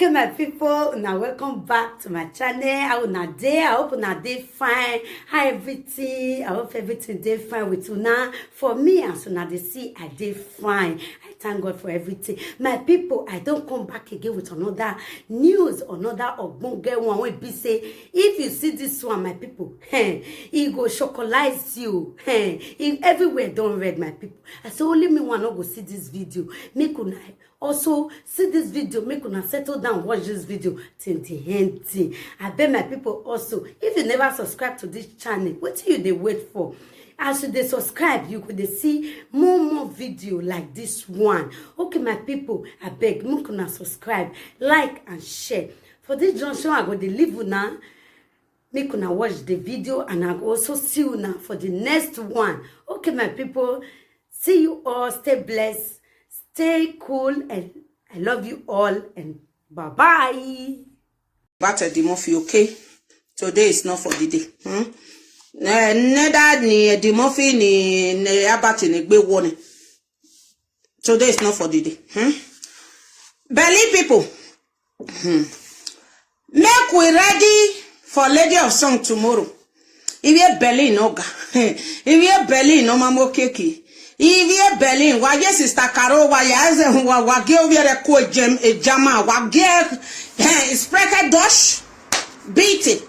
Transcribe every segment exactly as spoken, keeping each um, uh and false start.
Okay, my people, now welcome back to my channel. How una dey? I hope una dey fine. How everything? I hope everything dey fine with una. For me, as una dey see, I dey fine. I thank God for everything. My people, I don come back again with another news, another ogbonge one wey be say, if you see this one, my people, eh, e go chocolize you. Eh, e, everywhere don red, my people. I say only me one no go see this video. Make una also see this video, make una settle down, watch this video till the end thing. I beg my people also, if you never subscribe to this channel, wetin you dey wait for? As you dey subscribe, you go dey see more more video like this one. Okay, my people, I beg, make una subscribe, like and share. For this junction, I go dey leave una. Make una watch the video and I go also see una for the next one. Okay, my people, see you all. Stay blessed, stay cool, and I love you all. And bye bye. But Eddie Murphy, okay? Today is not for the day. Hmm? Eh, neither ni Eddie Murphy ni, ni Albert ni gbe warning. Today is not for the day. Hmm? Berlin people, hmm, make we ready for Lady of Song tomorrow. If you Berlin, no ga. If you Berlin, no mamo keke. If you Berlin, wa ye sister Carol, wa ya ze, wa, wa ge ovi re ko jem, e jama, wa ge, eh, spreche Deutsch, bitte.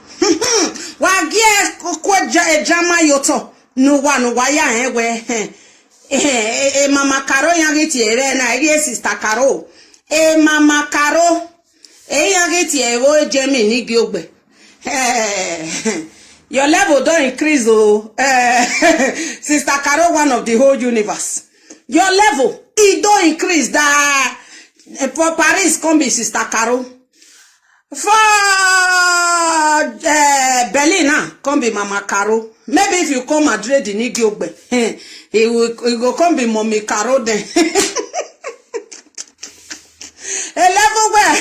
Wa ge ko, ko ja, e jama yoto. No wa, no wa ya, eh, we, eh. Eh, eh, eh, Mama Carol, yang iti ere na, eh, sister Carol. Eh, Mama Carol. Eh, yang iti e wo Jamie ni gi ogbe. Eh, your level don increase, oh. Eh, sister Carol, one of the whole universe. Your level, e don increase. That, eh, for Paris, come be sister Carol. For, eh, Berlin now, come be Mama Carol. Maybe if you come Madrid in Igiogbe, eh, he will, he go come be Mommy Carol then. A level where,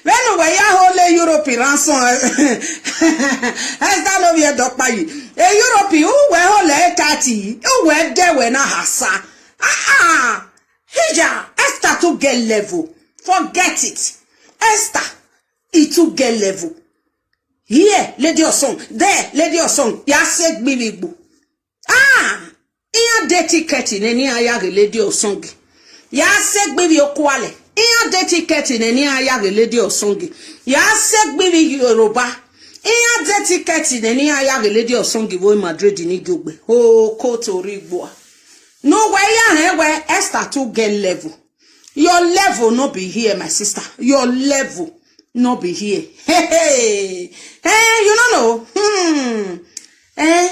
when we ya whole Europe ransom, eh, Esther no be a dog by you. A Europe, who were whole thirty, who were there when I hasa. Ah, ah. Hija, Esther to get level. Forget it. Esther, e too get level. Here, Lady Osong. There, Lady Osong. Ya se gbirigbo. Ah! Iya de ticket in any aya Lady Osong. Ya se gbiri okwale. Iya de ticket in any aya Lady Osong. Ya se gbiri Yoruba. Iya de ticket in any aya Lady Osong wo Madrid ni gogbe. Oh, ko tori gbo. No way ya he we Esther to get level. Your level no be here, my sister. Your level no be here. Hey, hey. Eh, you no know. Hmm. Eh.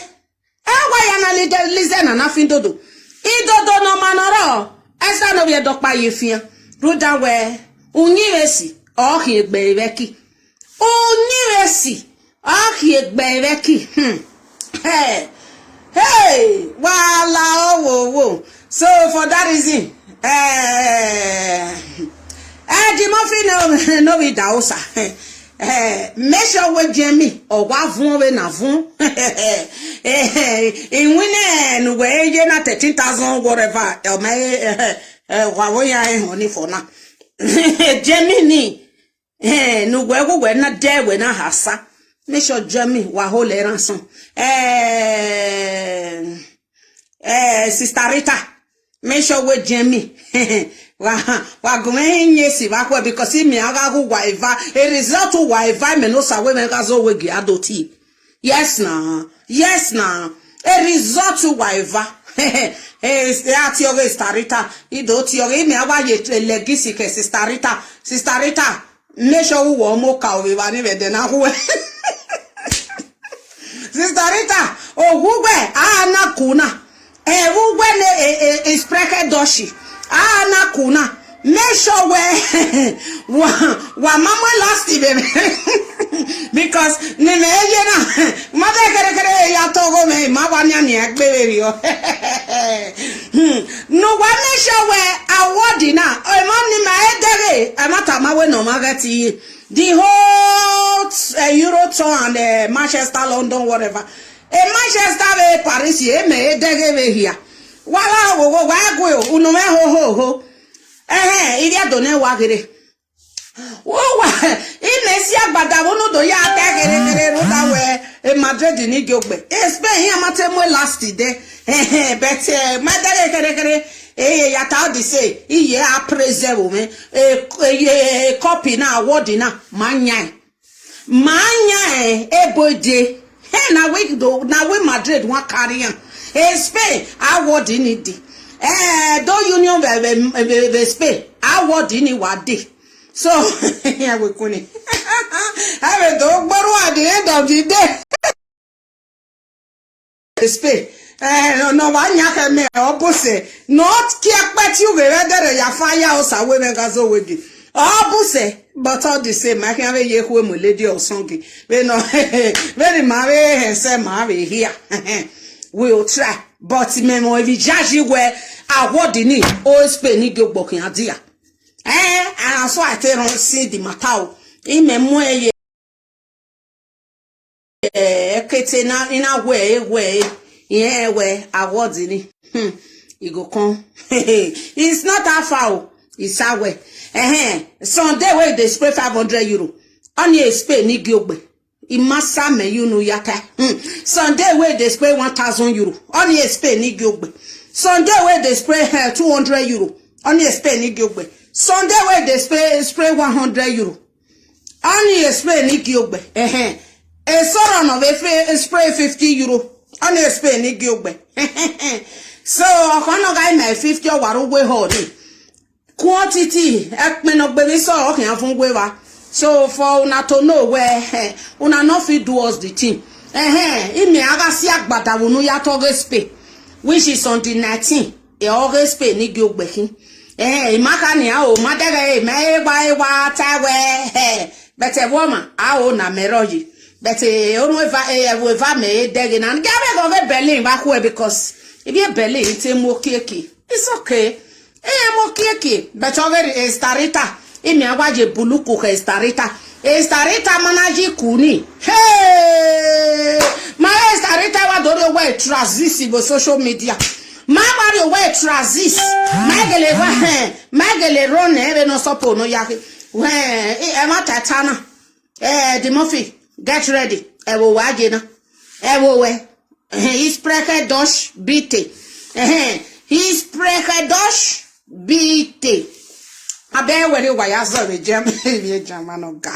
Eh, why you na lide- listen and nothing to do? Idodo no manoro. Esa no be dokpa yefia. Ruda we. Unyi vesi. Oh, he be veki. Unyi vesi. Oh, he be veki. Hmm. Hey. Hey. Wala, oh, wo, wo. So for that reason, eh, eh, the muffin no, no be daosa. Eh, make sure we Jamie or wa vun we na vun. Eh, in winning we ye na thirteen thousand whatever. Eh, my, eh, eh, wa wo ya, eh, honey for now. Jamie ni. Eh, no we go we na de we na hasa. Make sure Jamie wa whole ransom. Eh, eh, Sister Rita. Make sure we Jamie. Wa, wa gume nye si wa kwe because me aga gu wa eva. A result wa eva me no sa we me ga zo we gi adoti. Yes na. Yes na. A result wa eva. Eh, ati oge Sister Rita. Ido ti oge me awa ye legisi ke Sister Rita. Sister Rita. Make sure we wa mo ka we ba ni be de na we. Sister Rita, oh, we, ah, na kuna. Eh, who when, eh, eh, eh, spreche Deutsch. Ah, na kuna. Make sure we wa, wa mama last, baby. Because ni me ye na. Ma be kere kere ya togo me, ma wa nya ni agbe yo. Hmm. No, wa make sure we award na. O ma ni ma edere, e ma ta ma we no ma get yi. The whole, eh, Euro tour and, eh, Manchester, London, whatever. E Manchester, e Paris, e me, e dege we here. Wala wo wo wa gwe o, unu me ho ho ho. Eh, eh, ibi adone wa gere. Wo wa, Adavono do ya te kere kere ro da we e Madrid ni gi ogbe. E Spain ya mate mo last day. But eh, ma da kere kere e ya ta di say iye a preserve me. E e copy na award na ma nya. Ma nya e e boje. Hey, na we do na we Madrid wan carry am. E Spain award ni di. Eh, do union be be Spain award ni wa di. So, ya we kuni. Ave do gboru at the end of the day. Spain. Eh, no, no, wa nya ke me obuse. Not ki akpati u gere dere ya fire o sa we me ga zo we gi. Obuse, but all the same, I can have a ye ku mu lady or song. We no, very ma we he se ma we here. We will try. But me mo evi jaji we award ni o Spain ni gi ogbo kin adia. Eh, and so I tell on see the matter. Ime mo eye. Eh, kete na ina we we. Yeah, we award ni. Hmm. E go come. It's not how far o. It's how we. Eh, Sunday we dey spray five hundred euro. Only a spray ni gi ogbe. Imasa me you know yata. Hmm. Sunday we dey spray one thousand euro. Only a spray ni gi ogbe. Sunday we dey spray eh, two hundred euro. Only a spray ni gi ogbe. Sunday we dey spray spray one hundred euro. Only a spray ni gi ogbe. Eh eh. E soro no we spray spray fifty euro. Only a spray ni gi ogbe. So, okono guy my fifty or waru we ho ni. Quantity, ekpeno gbe mi so okin afun gbe wa. So for una to know where eh, una no fit do us the thing. Eh eh, imi aga si agbada wonu ya to ge spray, which is on the nineteen. E o ge spray ni gi ogbe kin. Eh, imaka ni a o ma dege e me e wa e wa ta we. Eh, but e woman a o na me roji. But e o mo eva e wo eva me e dege na. Ga me go ge Berlin ba ku e because if you Berlin it's a mo kieki. It's okay. Eh, mo kieki. But over Estarita. Imi awaje buluku ke Estarita. Estarita manaji kuni. Hey! My Estarita wa dori we transis bo social media. Ma wa ri we transis. Ma gele wa he. Ma gele ron e be no sopo no ya. We e ma tatana. Eh, the Murphy, get ready. E wo wa je na. E wo we. Eh, ich spreche Deutsch, bitte. Eh, ich spreche Deutsch, bitte. Abe were wa ya so be German, be German oga.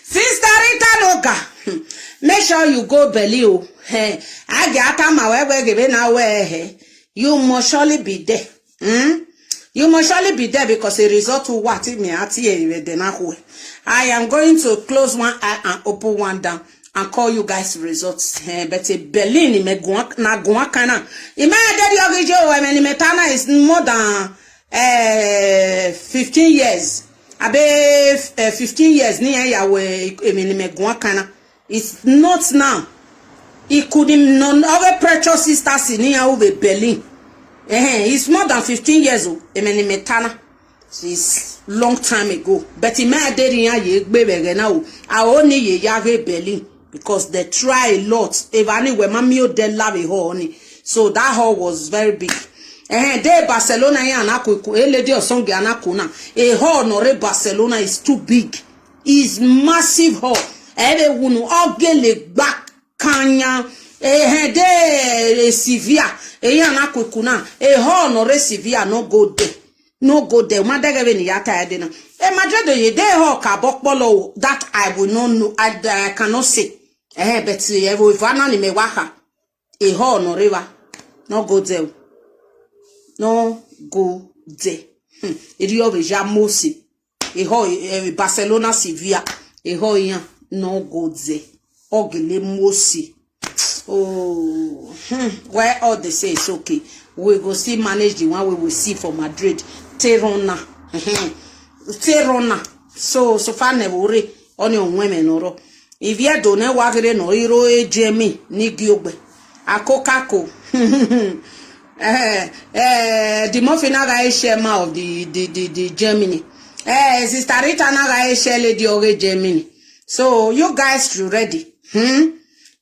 Sister Rita Noga, make sure you go Berlin o. Eh, I get time we we give na we eh. You must surely be there. Hmm? You must surely be there because a result to what me at here. I am going to close one eye and open one down and call you guys results. Eh, but a Berlin me na guakana. Ima dedi ogijo when me tana is more than uh, fifteen years. Abe uh, fifteen years ni ya we me guakana. It's not now. He couldn't none of a precious sisters in here over Berlin. Eh, it's more than fifteen years old. Emeni Metana. It's long time ago. But he made there in ye baby now. I only ye yave Berlin because they try a lot. If anywhere, mammy, they love a honey. So that hall was very big. Eh, they Barcelona and Akuku, a lady or song Anakuna. A hall nor a Barcelona is too big. Is massive hall. Ebe wunu ogele gba kanya. Ehe de eh, Sevilla. Eya na kukuna. E hall no re Sevilla no go there. No go there. Ma dege be ni yata ya de na. E Madrid ye de hall ka bokpolo that I will not know. I, I cannot say. Eh, but eh, we vana ni me waka. E hall no river. No go there. No go there. Hmm. Eri obe ja Mose. E ho eh, Barcelona Sevilla. E ho yan no go there. Ogele Mose. Oh, hmm. Why all they say it's okay. We go still manage the one we will see for Madrid. Terona. Terona. So so far never worry. Only on women or if you don't know what they know, hero Jamie Nigiogbe. Akokako. Eh, eh, the Mofina guy share ma of the the the, the Germany. Eh, sister Rita na guy share lady oge Germany. So you guys should ready. Hmm?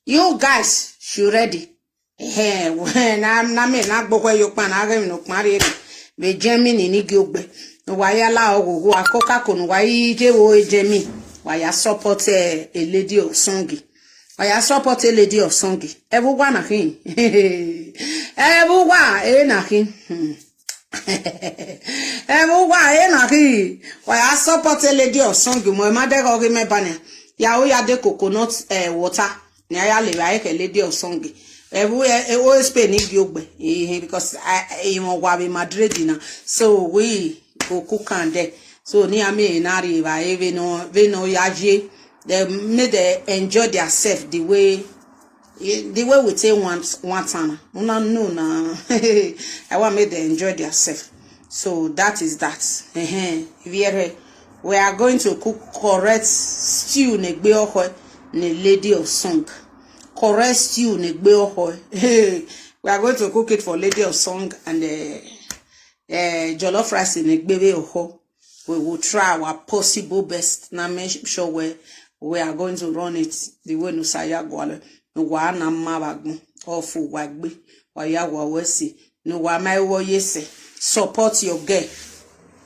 You guys should ready. Eh, na na me na gbogbo yo pa na ge mi no pa re. Be Germany ni gi ogbe. Waya la ogogo akokako no wayi je wo ejemi. Waya support eh, a lady of song. Waya support a lady of song. Everyone na him. Everyone eh na him. Hmm. Everyone eh na him. Waya support a lady of song. Mo ma de go me banya. Ya o ya de coconut eh, water. Ni aya le wa ke lady of song. Every eh, eh, O S P ni gi ogbe. Eh, because I I won wa be Madrid na. So we go cook and there. So ni ami na ri ba e we no we no ya je. They make they enjoy themselves the way eh, the way we take want want am. Una know na. I want make they enjoy themselves. So that is that. Ehen. If you hear, we are going to cook correct stew negbe oho ne lady of song. Correct stew negbe oho. We are going to cook it for lady of song and uh, uh, jollof rice in negbe oho. We will try our possible best. Na make sure we we are going to run it the way Nusaya Gwale. Wa na mma bagbo. Ofu wagbe. Wa ya wa wesi. No wa mai wo yese. Support your girl.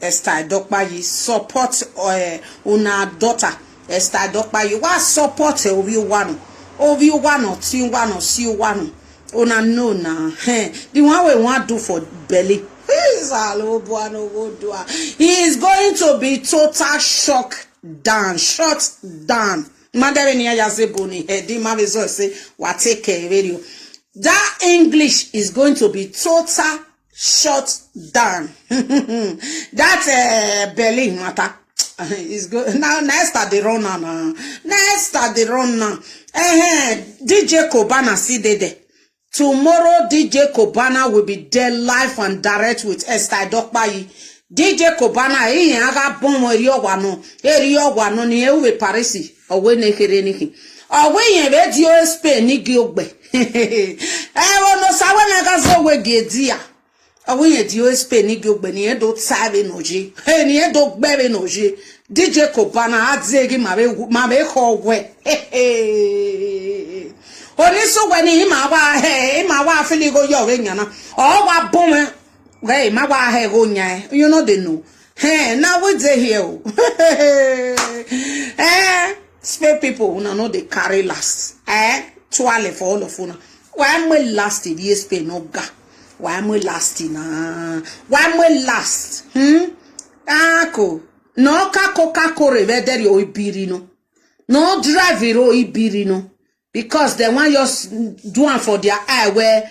Esther Dokpayi. Support uh, una daughter. Esther Dokpayi. Wa support eh, obi wano. Obi wano, ti wano, si wano. Una know na. Eh, the one we want do for belly. Please, alo buano go do. He is going to be total shock down, shut down. Madere ni aya ze boni head. Di ma be so say wa take care of you. That English is going to be total shut down. That uh, Berlin matter is good. Now next at the run now. Next at the run now. Eh, D J Kobana see dey there. Tomorrow, D J Kobana will be there live and direct with Esther Dokpayi. D J Kobana, he aga bon eri ogwa no, eri ogwa no ni ewe Paris, owe ne kere niki. Owe yen be di O S P ni gi ogbe. E wo no sawe na ga so we gi dia. Owe yen di O S P ni gi ogbe ni e do tave no je. He ni e do gbe ve no je. D J Kobana adzegi ma be ma be ho we. Oni so we ni ima wa he ima wa fili go yo we nyana. O wa bon we we ima wa he go nya. You know they know. Hey, now we dey here. Eh, Spain people, una no dey carry last. Eh, twale for all of una. Why am I last in the Spain no ga? Why am I last in? Ah, why am I last? Hmm? Ako. No kako kako reveder yo ibirino. No drive ro ibirino. Because they want just do am for their eye where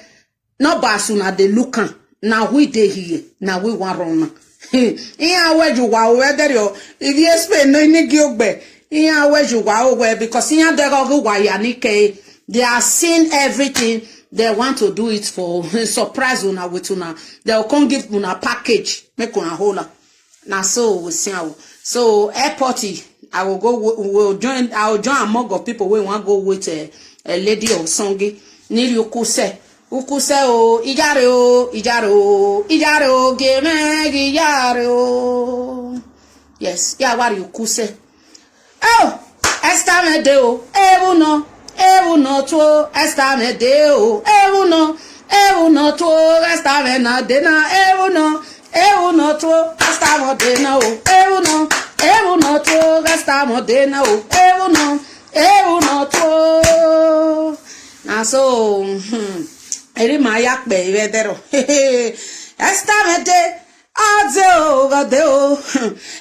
no bas una dey look am. Na we dey here. Na we wan run am. Ihe aweju wa o whether yo if you explain no ni gi ogbe. Ihe aweju wa o we because ihe de go wa ya ni ke. They are seeing everything. They want to do it for surprise una with una. They will come give una package. Make una hold am. Na so we see am. So airport, I will go. We will join. I will join among of people wey wan go with a, a lady of Songi. Niri ukuse, ukuse o, ijare o, ijare o, ijare o, geme ijare o. Yes, ya wari ukuse. Oh, Esther me de o, ewu no, ewu no to, Esther me de o, ewu no, ewu no to, Esther me na de na, ewu no, ewu no to, Esther me de na o, ewu no, ewu no to, Esther me de na o, ewu no, ewu no to. Na so, hmm, eri ma ya pe iwe dero. Esther me de, Ade o, gade o.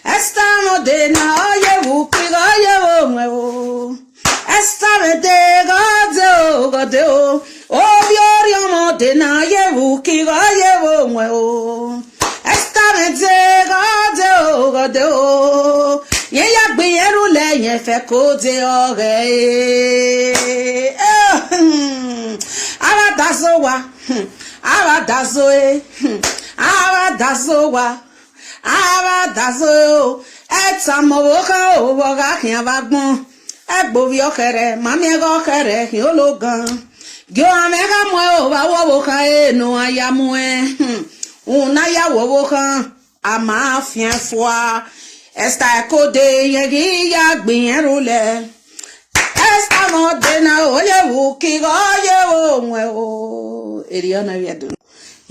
Esther no de na oye wuki, oye wo nwe o. Esther me de, gade o, gade o. Obi ori omo de na oye wuki, oye wo nwe o. Esther me de, gade o, gade o. Ye ya gbe ye ru le ye fe ko de o ge. Eh, hmm. Ara da so wa. Hmm. Ara da so e. Hmm. Ara da so wa. Ara da so e o. E ta mo wo kan o, wo ga kian ba gbon. E gbo vi okere, ma mi e go okere, ki o lo gan. Gi o ame ga mo e o, ba wo wo kan e, no aya mo e. Hmm. Un na ya wo wo kan. A ma fi en fwa. Esther ko de ye gi ya gbin en rule. Esther mo de na oye wuki oye wo nwe o. Eriana yedu.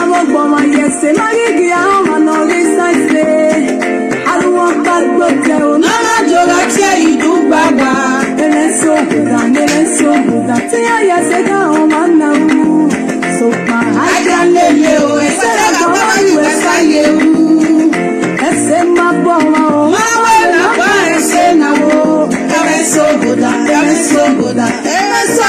Awo gbọmọ yẹsẹ, magigi ahọ́n ma nọ rí sáìsẹ. Ariwo ń bá gbòjẹ o, nana jọra tí èyí dùn gbàgbà. Eléso gbòdà, eléso gbòdà, tí yóò yẹsẹ ká àwọn máa ń nà wú. Sọ̀pà ajá lélẹ̀ o, ẹsẹ̀ rẹ̀ kọ́ wá ìwé sáyé wú. Ẹsẹ̀ máa bọ̀ wọn o, máa wẹ̀ lápá ẹsẹ̀ náà wò. Eléso gbòdà, eléso gbòdà, eléso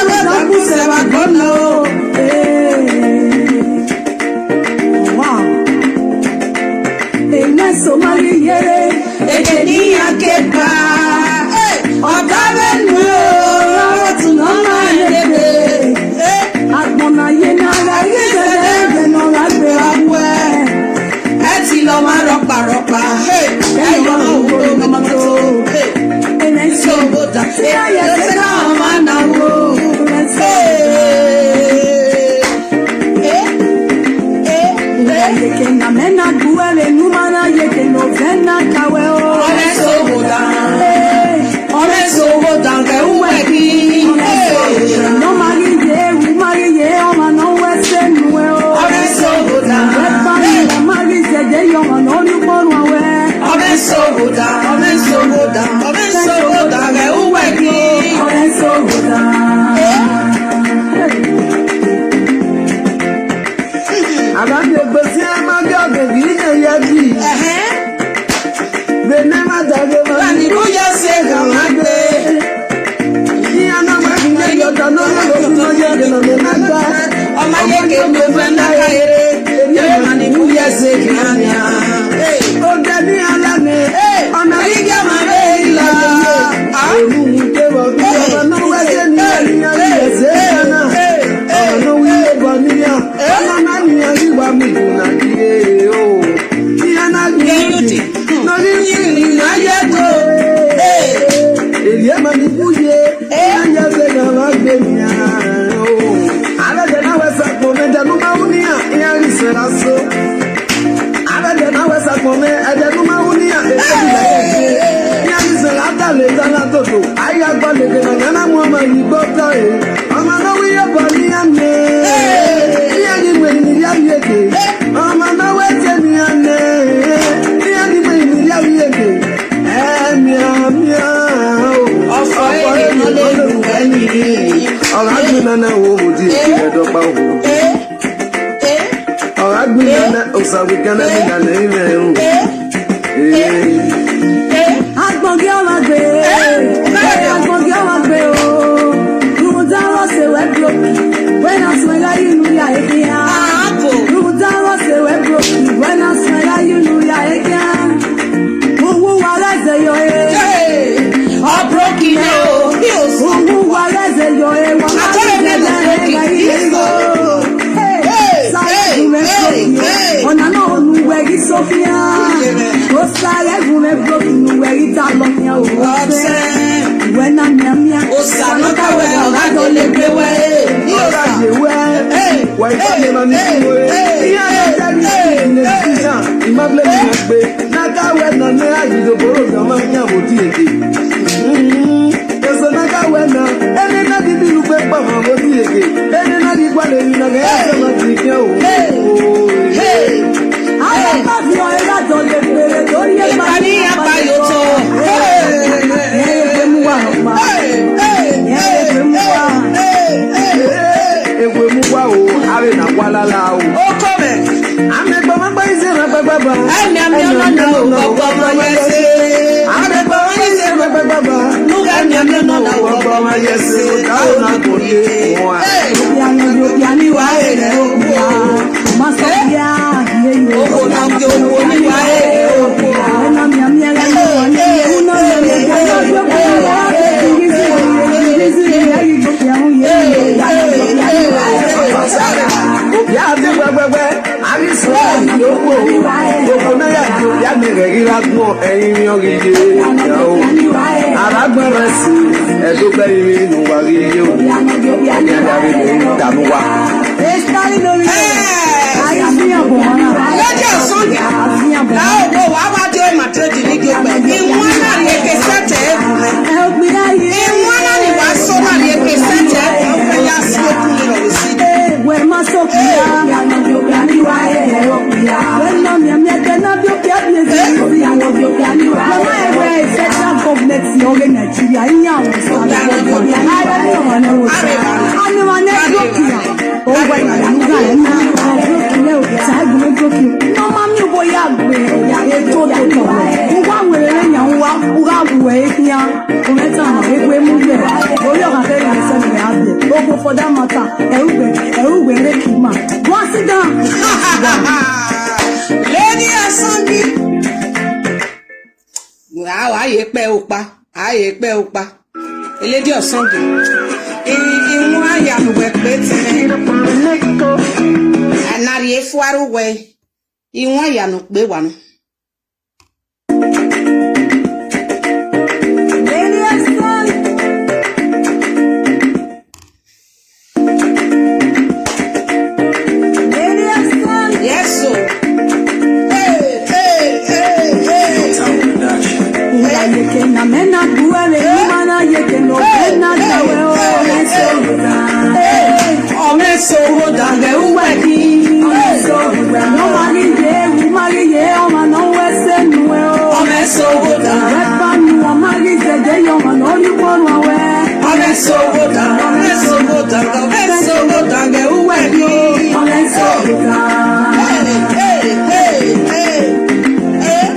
Ọmọ náà wí yóò bọ̀ ní àná. Bí ẹni mọ̀ ní ìyá yìí èké. Ọmọ náà wẹ́ jẹ́ ní àná. Bí ẹni mọ̀ ní ìyá yìí èké. Ẹ̀mí àmì àhó. Ọ̀fọ̀ ènìyàn ló lù ẹ́ nìyí. Ọ̀rọ̀ àgbẹ̀ nana wo mo di èké ẹ̀dọ́gba wo. Ọ̀rọ̀ àgbẹ̀ nana òsàwé gánà mi nà lẹ́yìn rẹ̀ o. Agbọ̀ngí ọmọ gbé, agbọ̀ngí ọmọ gbé o. Ruda rose we broke, when I smell like you know ya again. Ruda rose we broke, when I smell like you know ya again. Uwu wa reze yo e. Ọ broke now. Uwu wa reze yo e. Wa ma reze yo e. Ọ̀nà náà olùwẹ̀ yìí sófin á. Ó sáré gùn mẹ́ broke nùwẹ̀ yìí dá lọ ní ọ̀rọ̀ ọ̀sẹ̀. Ìwé náà mìíràn mìíràn. Ó sànú káwé ọ̀rá jọ lè gbé wẹ́. Ní ọ̀sà. Wà ìbáyé lọ ní kí wọ́n. Ìyá yóò jẹ́ ní ìdíjà. Ìmọ̀lẹ́ mi ò gbé. Náà káwé náà ní àyíjọ bòrò jọ máa ń yàwó díẹ̀ díẹ̀. Eso na ka wena, ene na di bilu pe pa ma mo ti eke, ene na di kwa le na ga ya se ma ti ke o. Hey, hey. Ara pa fi o era to le pere torí e pa ni apa yo to. Hey, hey, hey. Hey, hey, hey. Egwe mu wa o, are na kwa la la o. O ko me. Ame gba ma gba ize na gba gba ba. Ame ame ona na o gba gba ma yese. Ame gba ma gba ize na gba gba ba. Nuga ame ame ona na o gba gba ma yese. Ka o na ko ye. Hey. Obi ani obi ani wa e re o. Ma so ya. Ogo na ogo ni wa e re o. Na mi ami ala ni wa ni. Una na mi. Hey, hey, hey, hey. Obi ate gbẹgbẹgbẹ, àrísọ ìyókù. Gbogbo náà yà jù, yà mí rẹ̀ ríra gùn ẹ̀yìn mi ọ̀rì yé. Arágbára sí, ẹ̀dọ́gbẹ́ yìí nù wà rí yé o. Ẹ̀yà yàrá mi ń dààmú wa. Hey. Lady Osunge. Now, go, wa wa de ma trade ni gbe. Inwana ni eke sete. Inwana ni wa so na ni eke sete. Ofe ya si oku ni lo si. We ma so kia. We no mi mi ke na bi o kia bi e si. Mama e we federal government ni oge Nigeria. Iya o sa. Ani wa ne bi o kia. For that matter, Erugbe, Erugbe, make him man. Go and sit down. Lady Osunge. Awa ye pe o pa. Aye pe o pa. Eledi Osunge. Imu aya nu we pe ti me. Anari efuaru we. Imu aya nu pe wa nu. Eledi Osunge. Yes, sir. Hey, hey, hey, hey. Ula yeke na mena duwe, mana yeke no mena dawe, oh, hey, hey, hey. Ome so wo dange uwe ki. Ome so wo dange. No mari ye, u mari ye, ọmọ no we se nu e o. Ome so wo dange. Repa nu, ọmọ ri se je, ọmọ no ni ko nu we. Ome so wo dange, ome so wo dange, ome so wo dange uwe ki. Ome so wo dange. Hey, hey, hey, hey. Hey.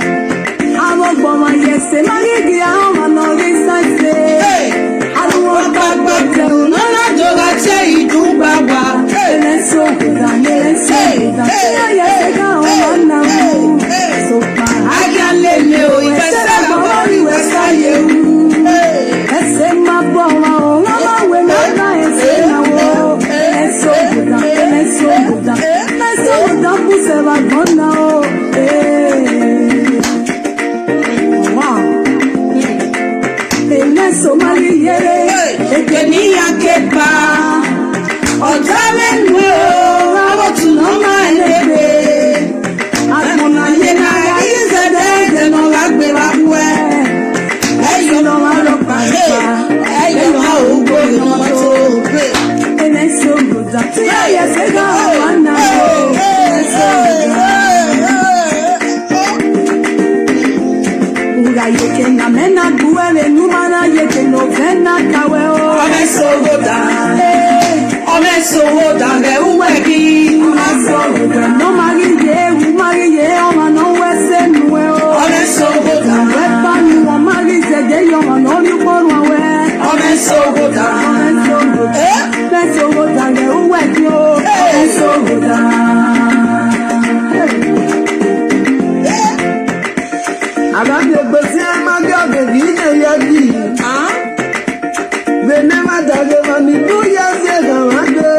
Amo gbọmọ yese, ma gi gi, amo no gi sa se. Hey. Amo gbagba te, no na joga che idun gbagba. Hey. Ele so kuda, ele so kuda. Hey. Hey. Hey. So pa. Aya le le o, ife se la bo ri we sa ye u. Hey. Ese ma bo wa o, na ma we na na ese na wo. Ele so kuda, ele so kuda. Ele so kuda, ku se va gona o. Hey. Wow. Ele so mari yere, eke ni ya ke pa. Ọ̀tá mẹ́nu o, àwọn tún náà máa ń lè pè. Àtùnà yẹn náà yà í ṣẹ̀dẹ̀ ẹ̀jẹ̀ náà wá gbé wá fún ẹ. Ẹ̀yìn náà wá lọ pàṣẹ. Ẹ̀yìn náà ò gbóyè náà tó. Soho dange uwe ki. No mari ye, u mari ye, ọmọ no we se nu e o. Ore soho dange. We pa ni wọn mari se je yo wọn lórí pọnrọ we. Ore soho dange. Eh? Ore soho dange uwe ki o. Ore soho dange. Abami egbesi amage oge gi ne ye bi. Ah? Bene ma dage ma ni bu ye se ga ma de.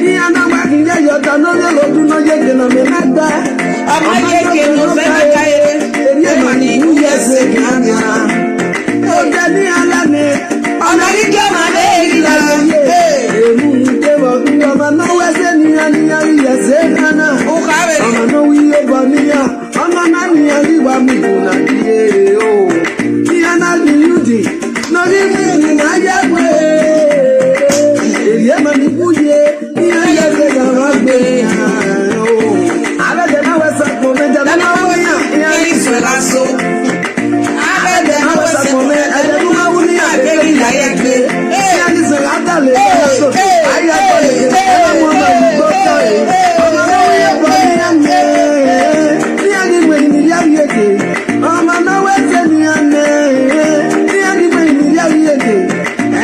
Ni ana wa ki ye yo ta no ye lo du no ye ke na me na da. Ama ye ke no fe na ka ye. Eri e ma ni bu ye se ga na. O de ni ala ne. Ọmọ yìí jẹ́ màá lé èyí la. Emu ke wa ku ọmọ no we se ni ani ani ye se ga na. O ka be. Ọmọ no wi yo ba ni ya. Ọmọ náà ni àríwá mi kò náà di èrè o. Kí á náà di yúdì, náà rí mi ní ayé pé. Èrè ẹ̀ máa ní kú yé, kí á yẹ kí ẹ̀ máa gbé o. Alẹ́ tẹ̀ náà wẹ́ sọ pé mẹ́ta náà wọ́n yàn, kí á rí ìfẹ́ lásán. Alẹ́ tẹ̀ náà wẹ́ sọ pé mẹ́ta náà wọ́n yàn, kí á rí ìfẹ́ lásán. Kí á ní sọ̀rọ̀ átàlẹ̀ lásán. Ayé àtọ̀lẹ̀ kí á mú ọmọ mi gbọ́ sọ̀rọ̀. Ọmọ náà wọ́n yẹ kó ní àná. Ni ani mwe ni ya yeke. Ọmọ náà wẹ́ sẹ́ ni àná. Ni ani mwe ni ya yeke.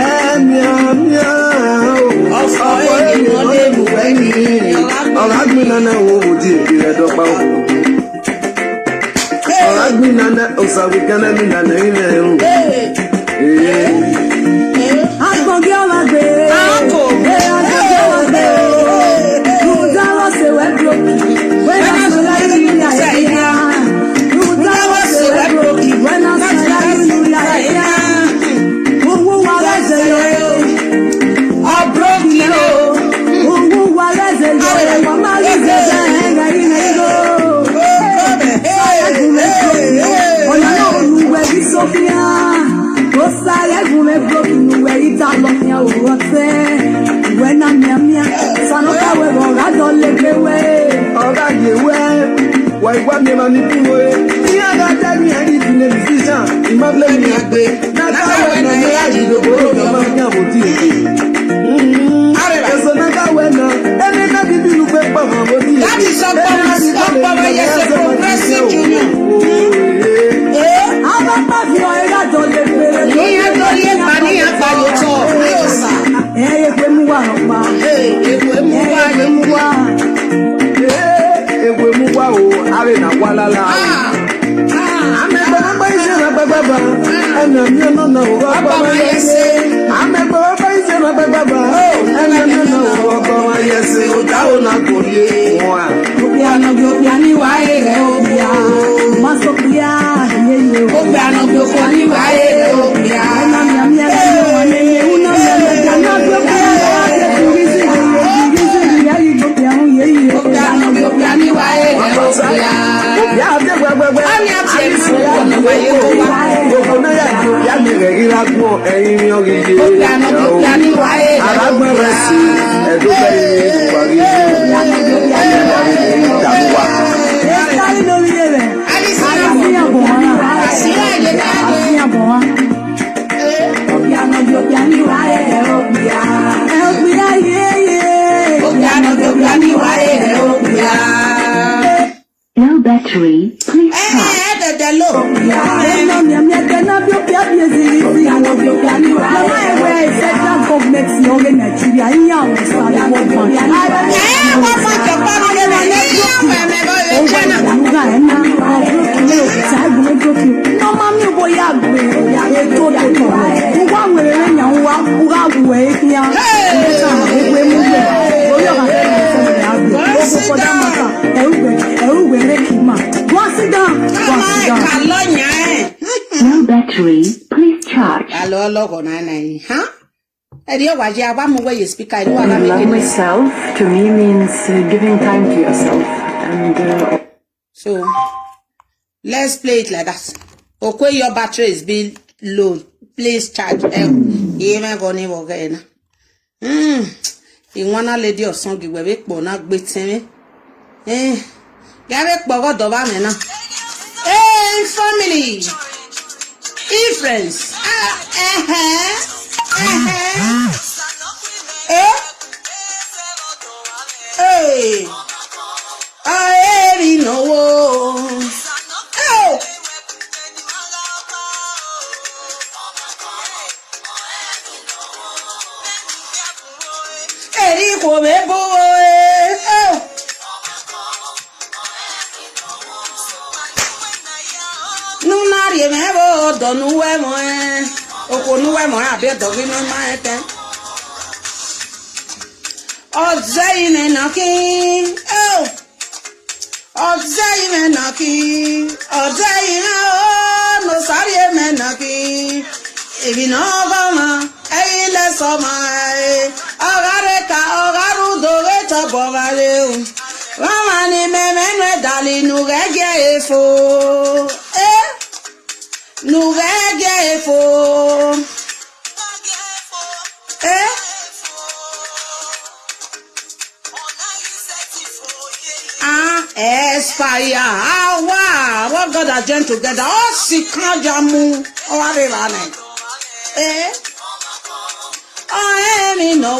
Ẹ mìà mìà o. Ọkọ ènìyàn lè mú ẹni. Ọ̀rọ̀ àgbìnà náà wò ó di èdè rẹ̀ dọ́gba o. Ọ̀rọ̀ àgbìnà náà ọ̀sàwé gánà mi nànà ilẹ̀ o. Ee. Akọ̀gí ọ̀la gbé. Akọ̀. Ee, akọ̀gí ọ̀la gbé o. Rúdà lọ́sẹ̀ wẹ́ broke. When I saw you, you are here. Rúdà lọ́sẹ̀ wẹ́ broke. When I saw you, you are here. Owó wa lẹ́sẹ̀ yọ. Ọ broke ni o. Owó wa lẹ́sẹ̀ yọ. Wọ́n máa rí ìṣẹ̀ṣẹ̀ ẹ̀rọ ilẹ̀ ìlú. Ọ̀nà náà olùwẹ̀ bí Sofia. Osa ye gume broke nu we ita lo mi o rote. We na mia mia. Sano ka we ro ga do le gbe we. Ọ̀gá yẹ wẹ́, wà ìwà mi máa ní kúrò ẹ̀. Ní àgàtà ní àyè ìdílé musician, ìmọ̀ blame mi àgbẹ̀. Nàkà wẹ̀ nà yẹ àyè ìdòkòrò mi máa ń yàn wò tí èdè. Èso nàkà wẹ̀ nà, ẹni náà bí bí lu pé pọ̀ mọ́ wò tí èdè. That is Ọpọlọ, Ọpọlọ Yẹsẹ Progressive Union. Àwọn bá fi ọ̀rẹ́ rà jọ lè fèrè. Ní ẹ tó yé pa ní apàyò tọ̀, ní òòsà. Ẹ yẹ pé mú wà ọ̀pá. Ẹ yẹ pé mú wà. Ẹ yẹ pé mú wà. Ẹ yẹ pé mú wà o, àrẹ nà wà lálá. Àmì ẹgbẹ́ wọn bá yín ṣe rà gbàgbàgbà. Ẹnà mi ọ̀nà náà ò rà bàbá yẹn ṣe. Àmì ẹgbẹ́ wọn bá yín ṣe rà gbàgbàgbà. Ẹnà mi ọ̀nà ò rà bàbá yẹn ṣe. Ọjà ò nà kò yé wọn. Obiano bi obiani wa ere obia. Maso bia ye ye. Obiano bi obiani wa ere obia. Na mi ami ere wa ne ye una mi ami na bi obiani wa ye turizi ye turizi ye ye ye ye ye. Obiano bi obiani wa ere obia. Obia de gbe gbe gbe. Ami ati emi wo no ma ye ko wa. Gbogbo náà yà jù, yà mi rẹ̀ ríra gbọ́, ẹ̀yin ni ọ̀rì yé. Obiano bi obiani wa ere. Alágbára sí, ẹ̀dọ́ bẹ́ẹ̀ ni ìwà rí. Ìdààmú wa. Low battery, please charge. Ẹ dẹ̀dẹ̀ lò. Ẹ wọ́n fún ìjọba mi lẹ́nu ní ìyá ọ̀pẹ̀ mẹ́bọ̀ yóò jẹ́ náà. Hey! Go sit down. Go sit down. Go sit down. Low battery, please charge. Alo, alo, kò náà náà yìí. Hàn? Ẹ di ọ̀wá jẹ́ abámu wẹ̀yẹ speaker inú ara mi. Love kìíní. Myself to me means, uh, giving time to yourself. And, uh, So, let's play it like that. Okay, your battery is being low. Please charge. Eh, ye me go ni wo ge na. Hmm. Iwana lady of song we be po na gbe tin mi. Eh. Ga be po go do ba me na. Eh, family. Eh, friends. Ah, eh, eh. Eh, eh. Eh? Ikwo be bo, eh, oh. Nuna rie me bo, do nu we mo, eh. Okwo nu we mo, eh, abi do gi no ma, eh, te. Oze ime na ki, oh. Oze ime na ki, oze ime, oh, no sari ime na ki. Ebi no goma, eyi le soma, eh. Ogare ka, ogaru do ge to bo ba le o. Mama ni me me nwe dali nu ge ge efo. Eh? Nu ge ge efo. Eh? Ah, expire. Ah, wow. What God has joined together. Oh, sikan jamu. Oh, areba ne. Eh? Oh, eh, mi no.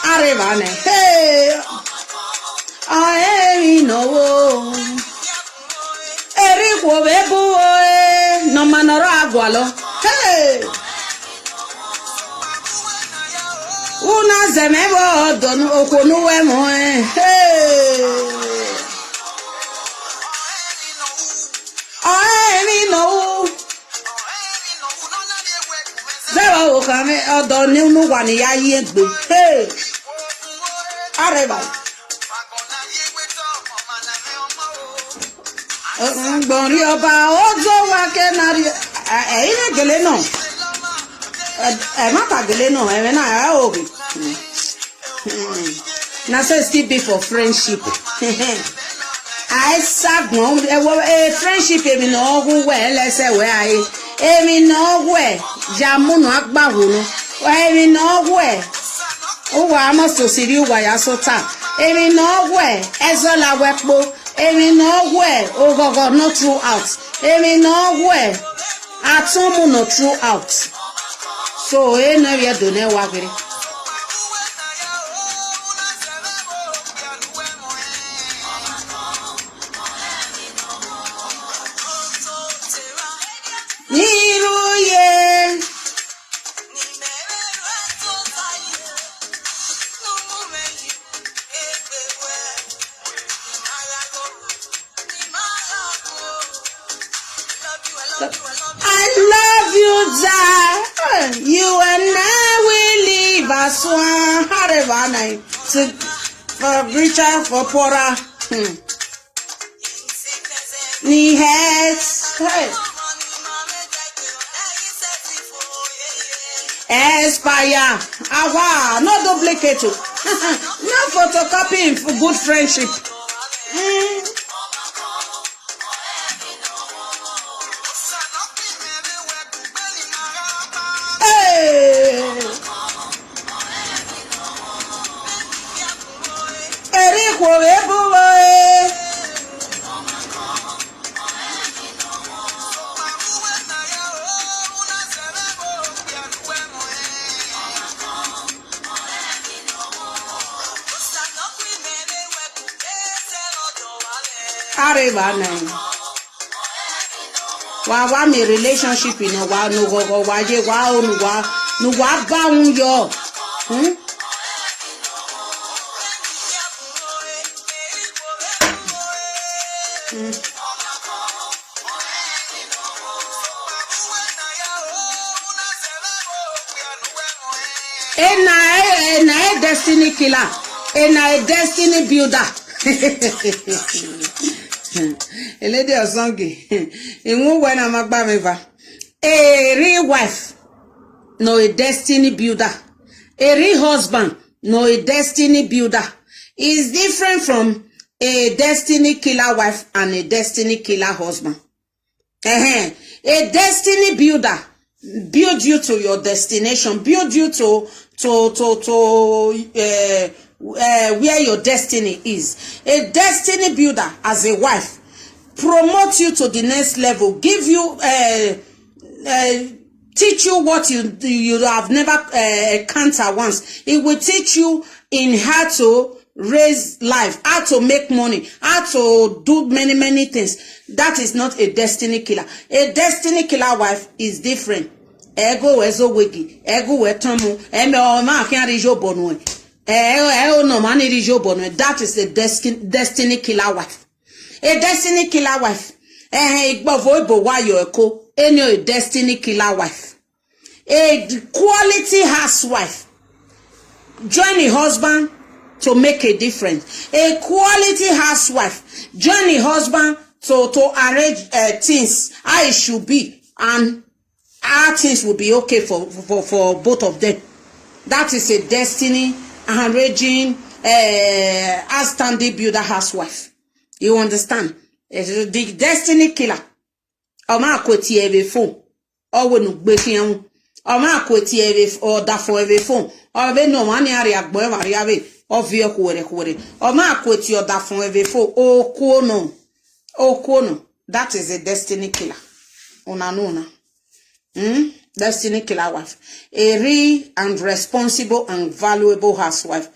Areba ne. Hey. Oh, eh, mi no. Eri kwo be bu o, eh, no manoro agwalo. Hey! Una zeme bo don okonu we mo, eh. Hey! Oh, eh, mi no. Zero o kame odo ni unu wa ni ya ye gbe. Hey! Areba. Gbọ̀nrín ọba ó tó wá kẹ́nàrí. Ẹ̀yin náà gèlè náà. Ẹ má ta gèlè náà, ẹ̀rẹ̀ náà ẹ̀ ò rí. Na so e still be for friendship. Àìsàgbọ̀n ẹ̀wọ̀ friendship èmi náà ọ̀hún wẹ̀ ẹ́ lẹ́sẹ̀ wẹ̀ ayé. Èmi náà wẹ̀ yàmúnà agbáwo náà. Èmi náà wẹ̀. Uwa amo sosiri uwa ya sota. Emi no we ezola wepo. Emi no we ogogo no throughout. Emi no we atomu no throughout. So e no ye do ne wagiri. Niruye. I love you, Jah. You and I will live as one. Harevana. To, for richer, for poorer. Hmm. Ni head. Hey. Expire. Awa, no duplicate o. No photocopy good friendship. Mm. Hey. Eri kwo ebubo e. Areba na. Wa wa mi relationship ino wa no go go wa je wa o nu wa nu wa ba un yo. Hmm? Hmm. Ena, ena, destiny killer. Ena, destiny builder. A lady or song. In one way, I'm a bamiva. A real wife, no a destiny builder. A real husband, no a destiny builder. Is different from a destiny killer wife and a destiny killer husband. Uh-huh. A destiny builder build you to your destination, build you to to to to uh, uh, where your destiny is. A destiny builder, as a wife, promote you to the next level, give you uh, uh, teach you what you you have never uh, encountered once. It will teach you in how to raise life, how to make money, how to do many many things. That is not a destiny killer. A destiny killer wife is different. Ego we zo wegi, ego we tamu, eme o ma kian rijo bonu. Eh, eh, oh no, man, rijo bonu. That is a destin-, destiny killer wife. A destiny killer wife. Eh, eh, igbo vo ibo wa yo eko. Any a destiny killer wife. A quality housewife. Join a husband to make a difference. A quality housewife. Join a husband to, to arrange uh, things how it should be, and how things will be okay for, for, for both of them. That is a destiny arranging, uh, outstanding builder housewife. You understand? It's the destiny killer. Oma kweti eve phone. Owe nu gbe kian. Oma kweti eve or da phone eve phone. Ove no mani ari agbo eva ri ave. Ovi o kuwere kuwere. Oma kweti or da phone eve phone. O kuono. O kuono. That is a destiny killer. Una no na. Hmm? Destiny killer wife. A real and responsible and valuable housewife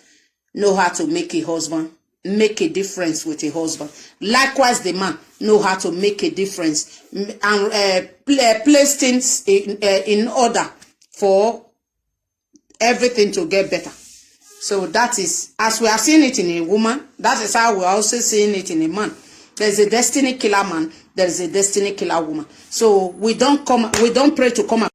know how to make a husband, make a difference with a husband. Likewise, the man know how to make a difference, m-, and uh, pla- place things in, uh, in order for everything to get better. So that is, as we are seeing it in a woman, that is how we are also seeing it in a man. There's a destiny killer man, there is a destiny killer woman. So we don't come, we don't pray to come